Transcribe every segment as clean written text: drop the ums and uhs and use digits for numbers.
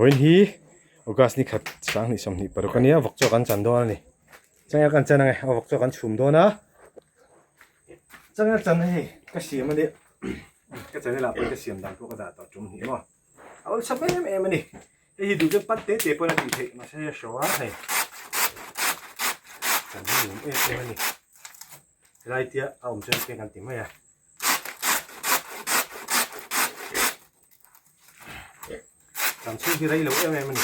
Vawiin hi August ni khat sanghnih 26 a nia vawk chaw kan chan dawn a ni. Changel kan chan ang e, a vawk chaw kan chhum dawn a. Changel chan hei ka siam a nia, ka channel ah pawhin ka siam dan pawh ka dah tawh tum hnih maw. A awlsam em em a ni. Hei hi duh chuan pat te te pawn a tih theih mahse a hraw a hei. Kan hi nuam em em a ni. Helai tia a awm chuan keng kan ti mai a. Kan chhung hi rei lo em em a ni.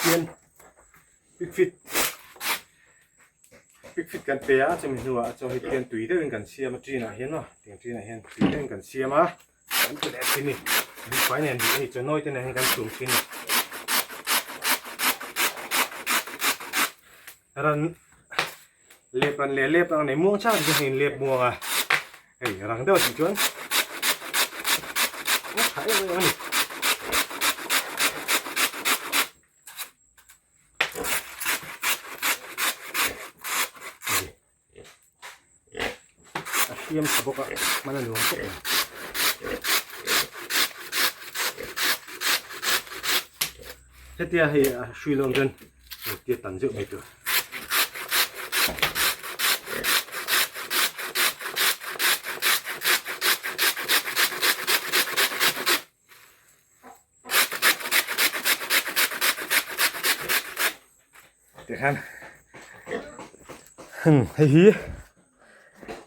Tian pik fit pik fit kan pe a chumi hnuah a chaw hi tian tui deuhin kan siam a ṭinah hian aw tiang ṭinah hian tui deuhin kan siam a kan ti leh thin a ni buhfai nen duh a ni chaw nawi te nen hian kan chhum thin a ni ran lep ran leh lep ang nei muang chang chu hei lep muang a hei rang deuh tih chuan a tha em em a ni. A hriam tha bawk a hman a nuam khawp mai. Hetia hei a hrui lawm chuan tia tan zeuh mai tur. Tikhan hei hi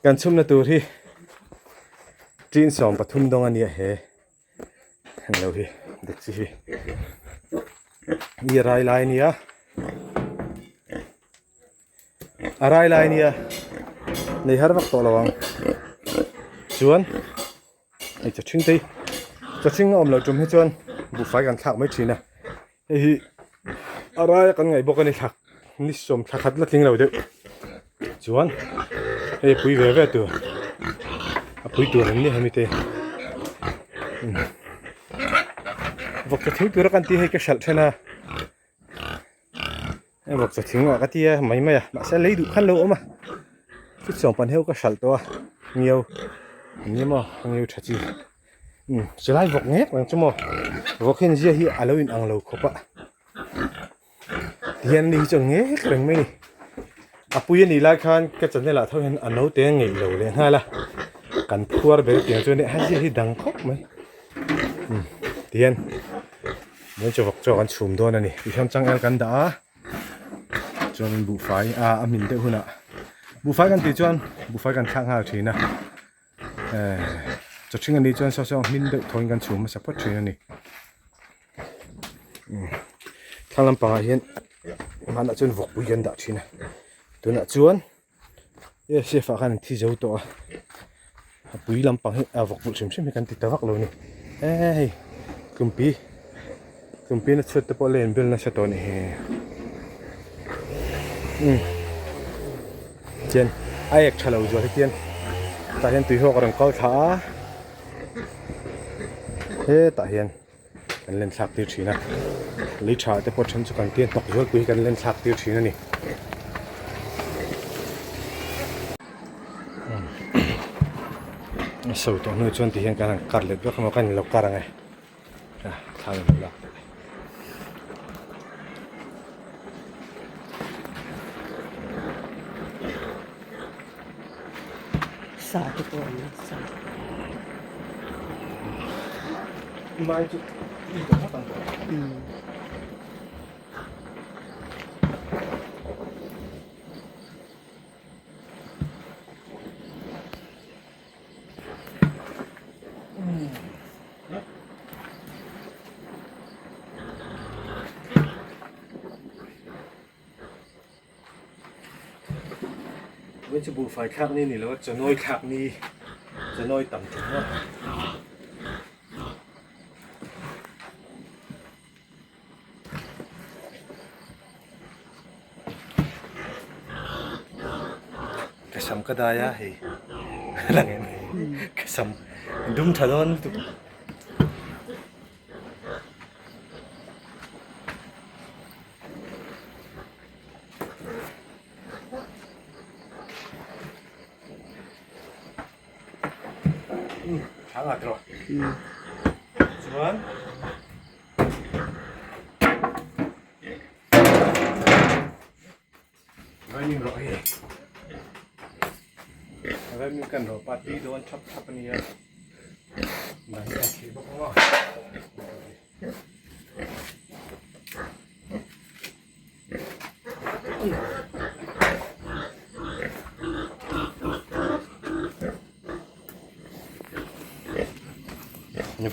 kan chhumna tur hi tin 13 dawng a nia he englo hi dik chi hi mi a rai lai a nia a rai lai a nia nei har vak tawh lo ang chuan. Hei chaw ṭhing te hi chaw ṭhing a awm loh ṭum hi chuan buhfai kan thlak mai ṭhin a hei hi a raia kan ngaih bawk a ni thlak ni sawm thla khat la tling lo deuh chuan hei a pui ve ve tur a pui tur an ni hemi te vawk chaw thing tura kan tih hei ka hralh then a hei vawk chaw thing ah ka tia mai mai a mahse lei duh khan lo awm a chutiang pan heu ka hralh tawh a ngiau eng maw ngiau tha chi umm chulai vawk ngek ang chu maw vawk hian zia hi a lo in ang lo khawp a tihian ani hi chuan ngek reng mai a ni a pui a nih lai khan ka channel ah tho hian a naute a ngeih lo leh nghal a kan phuar ber tiang chuan a zia hi dang khawp mai umm tihian. Mai chu vawk chaw kan chhum dawn a ni tihian changel kan dah a chuanin buhfai a a hmin deuh hunah buhfai kan tih chuan buhfai kan thlak nghal thin a eh chaw ṭhing a nih chuan saw saw hmin deuh thawin kan chhum hmasa phawt thin a ni thlang lampangah hian hmanah chuan vawkpui kan dah thin a tunah chuan. E chef ah khan an thi zo tawh a a pui lampang hi a vawk vulh hrim hrim hi kan ti ta vak lo a ni e hei tlumpi tlumpi na chhuat te pawh a la inbel nasa tawh a ni he umm chuan a ek tha lo zual hi tian tah hian tui hawk a rawn kal thla a hetah hian. kan len thlak tir thin a lei tha te pawh then chu kan tia hnawk zual pui hi kan len thlak tir thin a ni a so tawh hnu chuan tihian kan han kar let vek emaw kan inlo kar ang e a thla in lo lak teh Sa te pawh an la sa. Mai chu i tawh ngawt ang tawh. Umm. Vawiin chu buhfai thlak ni a ni lo a chawnawi thlak ni chawnawi tam thin a. Ka sam ka dai a hei lang em ka sam dum tha dawn lutuk. Tha nga tiraw. Chuan Vaimim rawh hei. Vaimim kan rawh pa tui dawn thap thap a nia. Dan hi a kheh bawk ang a.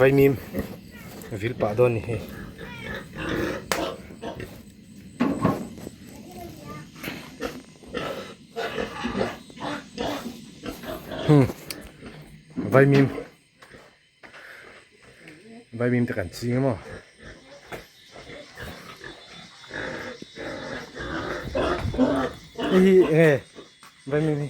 Vaimim vil pah dawn ni hei. Hmm. Vaimim. Vaimim te kan ching emaw. Hei hi enge vaimim hi.